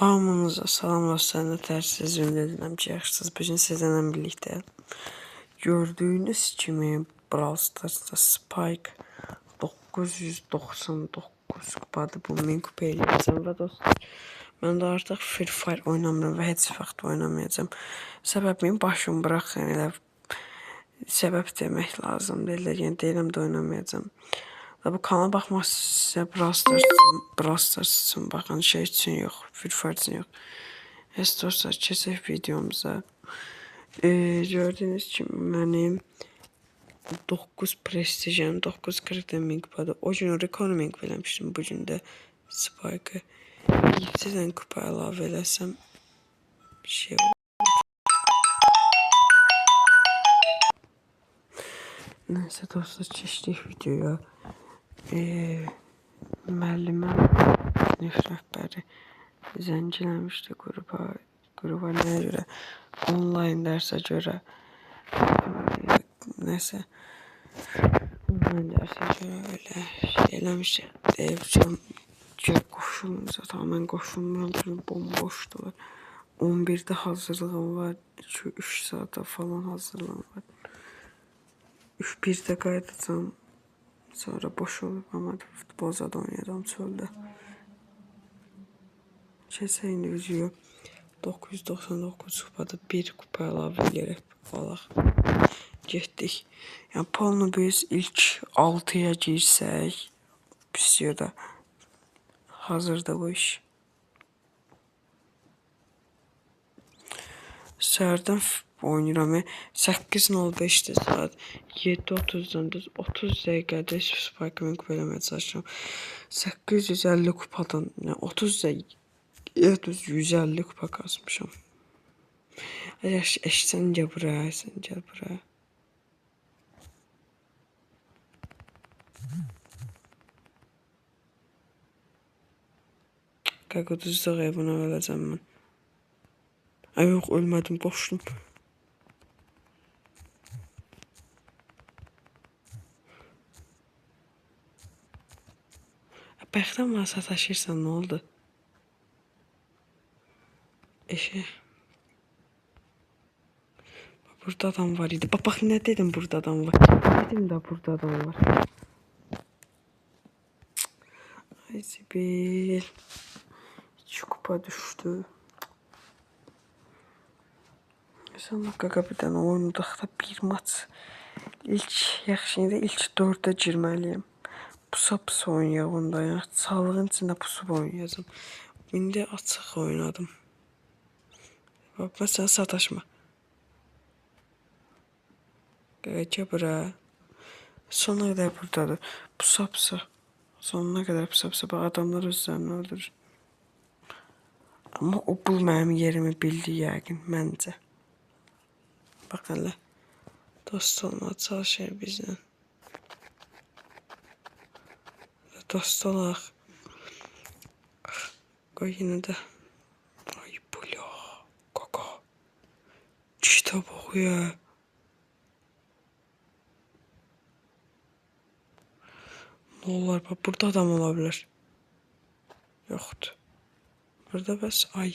Hamınıza salam dostlar, nətərsiz ümid edirəm ki, yaxşısınız. Bu gün sizlərlə birlikdə gördüyünüz kimi Brawl Stars'da Spike 999 kupadır. Bu 1000 kupa eləyəcəm və dostlar, mən də artıq Free Fire oynamıram və heç vaxt oynamayacağam. Səbəbini başım bıraxın, elə səbəb demək lazım deyil. Yəni deyirəm də oynamayacağam. Və bu kanala baxmaq sizə Brawl Stars üçün, Brawl Stars üçün baxın, şey üçün yox, Free Fire üçün yox. Heç dostlar, keçək videomuza. Gördüyünüz kimi mənim 9 prestijim, 940 min kupadır. O gün rekor min kupa eləmişdim, bu gün də Spike'ı 7 dənə kupa əlavə eləsəm bir şey olur. Neyse dostlar, keçdik videoya. Müəlliməm, sinif rəhbəri zəng eləmişdi qrupa. Qrupa nəyə görə? Online dərsə görə. Nəsə. Online dərsə görə elə şey eləmişdi. Deyib ki, gəl qoşulun zaten. Mən qoşulmuram çünki bomboşdular. 11-də hazırlığım var. 2-3 saata falan hazırlığım var. 3-1-də qayıdacağam. Sonra boş olub, amma futbol zad oynayacağam çöldə. Keçək indi video. 999 kupada bir kupa əlavə eləyərək alaq. Getdik. Yəni polnu biz ilk 6-ya girsək, pisiyoda hazırda bu iş. Səhərdən oynayıram. 8:05-dir saat. 7:30-dan düz 30 dəqiqədə Spike min kupa eləməyə çalışıram. 850 kupadan, yəni 30 dəqiqə düz 150 kupa kasmışam. Ay, sən gəl buraya, sən gəl buraya. Qaqa uduzduq ya, buna öləcəm mən. Ay yox, ölmədim, qoşdum. Bəxtən mənə sataşırsan, nə oldu? Eşe. Bak, burada adam var idi. Bak bak ne dedim, burada adam var. Dedim də burada adam var. Ay zibil. 2 kupa düşdü. İnşallah qaqa bir dənə oynadıq da bir maç. İlk yaxşı indi ilk 4-ə girməliyəm. Pusa pusa oynayaq onda. Yəni çalığın içində pusub oynayacağam. İndi açıq oynadım. Bax, məsələn sataşma. Qaqa gəl bura. Sonuna qədər buradadır. Pusa pusa. Sonuna qədər pusa pusa. Bax, adamlar özlərini öldürür. Amma o bul mənim yerimi bildi yəqin, məncə. Bax hələ. Dost olmağa çalışır bizlə. Dost olaq. Qoy yenə də. Ay bula. Kaka. Kitab oxuya. Nə olar? Bax, burada adam ola bilər. Yoxdur. Burada bəs ay.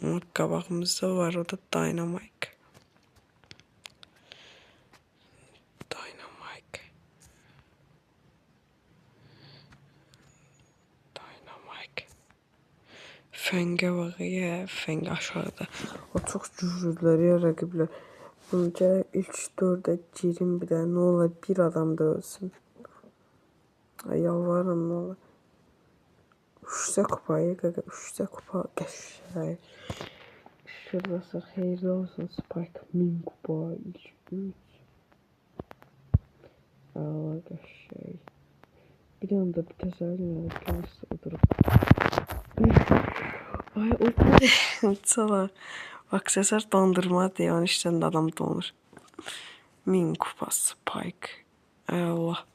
Amma qabağımızda var, o da Dynamite. Dynamite. Dynamite. Fəngə bax, ya, fəng aşağıda. O çox güclüdülər ya rəqiblər. Bunu gərək ilk 4-ə girim bir də, nə olar bir adam da ölsün. Ay yalvarıram, nə olar. 3 kupayı, qaqa, 3 kupa qəşəng. Şurası xeyirli olsun Spike 1000 kupa ilk 3. Allah qəşəng. Bir anda bir təsəvvür elədim ki, nasıl oduruq. Ay o Çalar. Aksesuar dondurma deyə onun içindən də adam donur. 1000 kupa Spike. Ay Allah.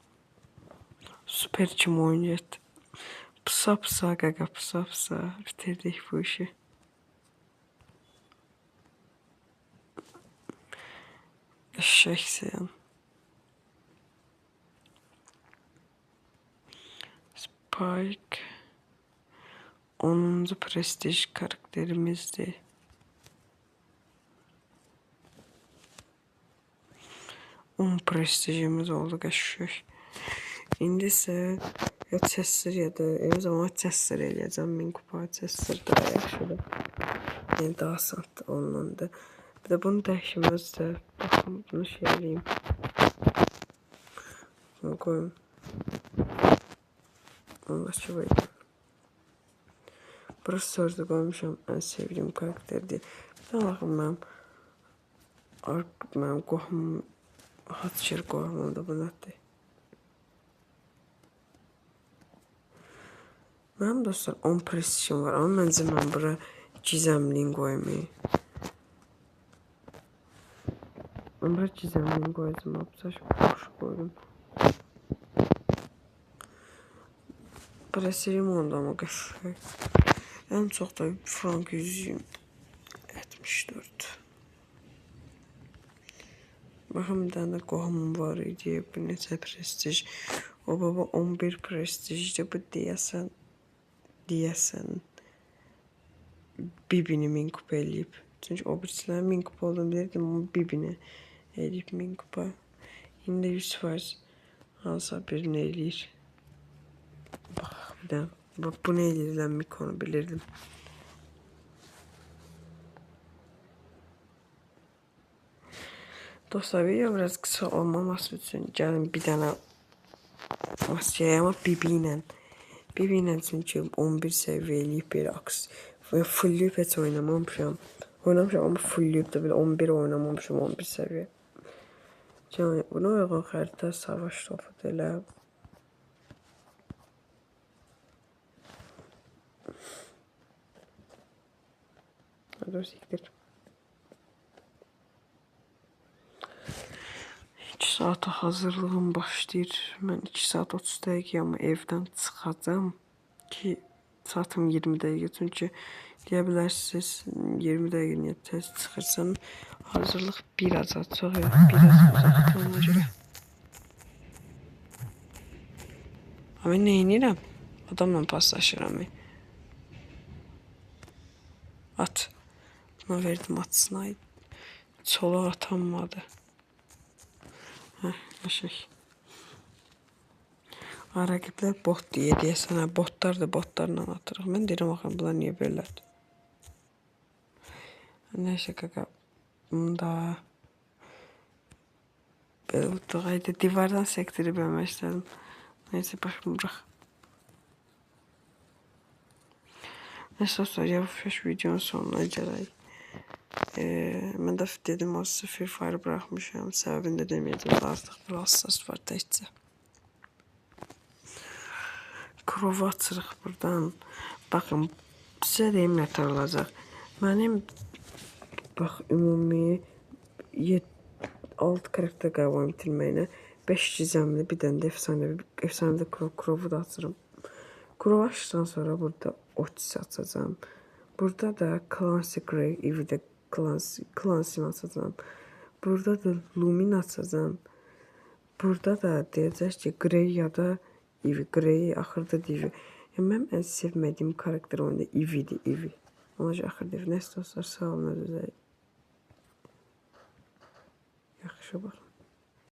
Süper kimi oyun getdi. Pusa pusa qaqa, pusa pusa bitirdik bu işi. Eşeksin. Spike. 10-cu prestij karakterimizdir. On prestijimiz oldu qəşəng. İndi isə ya Chester ya da eyni zamanda Chester eləyəcəm. 1000 kupa Chester daha yaxşıdır. Yəni daha asandır ondan da. Bir də bunu dəyişməz də. Baxın bunu şey eləyim. Bunu qoyum. Onu da çox eləyim. Burası sözlü qoymuşam. Ən sevdiyim karakterdir. Bir də baxın mənim qohumum Hatcher qohumum da bu nədir? Mənim dostlar 10 prestijim var, amma məncə mən bura gizəmliyini qoymayım. Mən bura gizəmliyini qoyacağam, bu boş qoydum. Prestijim onda amma qəşəng. Ən çox da frank 174. Baxın bir dənə də qohumum var idi. Bu neçə prestij? O baba 11 prestijdir. Bu deyəsən Bibini 1000 kupa eləyib. Çünki o birisilərin 1000 kupa olduğunu bilirdim, amma Bibini eləyib 1000 kupa. İndi 100% hansısa birini eləyir. Bax bir dənə. Bax bunu eləyirlər, Mikonu bilirdim. Dostlar, video biraz qısa olmaması üçün gəlin bir dənə maskaya, amma Bibi ilə. Bibi ilə çünki 11 səviyyə eləyib belə aks. Full-lüyüb heç oynamamışam. Oynamışam amma full-lüyüb də belə 11 oynamamışam 11 səviyyə. Yəni buna uyğun xəritə savaş topudur elə. Dur siktir. 2 saata hazırlığım başlayır. Mən 2 saat 30 dəqiqə amma evdən çıxacağam ki saatım 20 dəqiqə. Çünki deyə bilərsiniz 20 dəqiqə niyə tez çıxırsan? Hazırlıq biraz çox, biraz uzaqdır ona görə. Amma nə edirəm? Adamla paslaşıram. At. Buna verdim atsın. Çolaq atanmadı. Heh, qəşəng. Rəqiblər bot deyə deyəsən, hə, botlar da botlarla atırıq. Mən deyirəm axı bunlar niyə belədir? Nəysə qaqa, bunu da belə tutduq. Haydi divardan sektirib ölmək istədim. Neyse başımı bırak. Neyse dostlar, yavaş videonun sonuna gələk. Mən də dedim o Free Fire bırakmışam. Səbəbini də deməyəcəm. Artıq Brawl Stars var təkcə. Krova açırıq buradan. Baxın, sizə deyim nətər olacaq. Mənim bax ümumi 6 karakter qalıb bitirməyinə 5 gizemli bir dənə də efsanəvi Krovu da açırım. Krov açdıqdan sonra burada Otis açacağam. Burada da Clancy Grey, Eevee-də Clancy açacağam. Burada da Lumin açacağam. Burada da deyəcək ki, Grey ya da Eevee. Grey axırda Eevee. Yəni, mənim ən sevmədiyim karakter oyunda Eevee-dir, Eevee. Ona görə axırda Eevee. Nəysə dostlar, sağ olun özünüzə. Yaxşı baxın.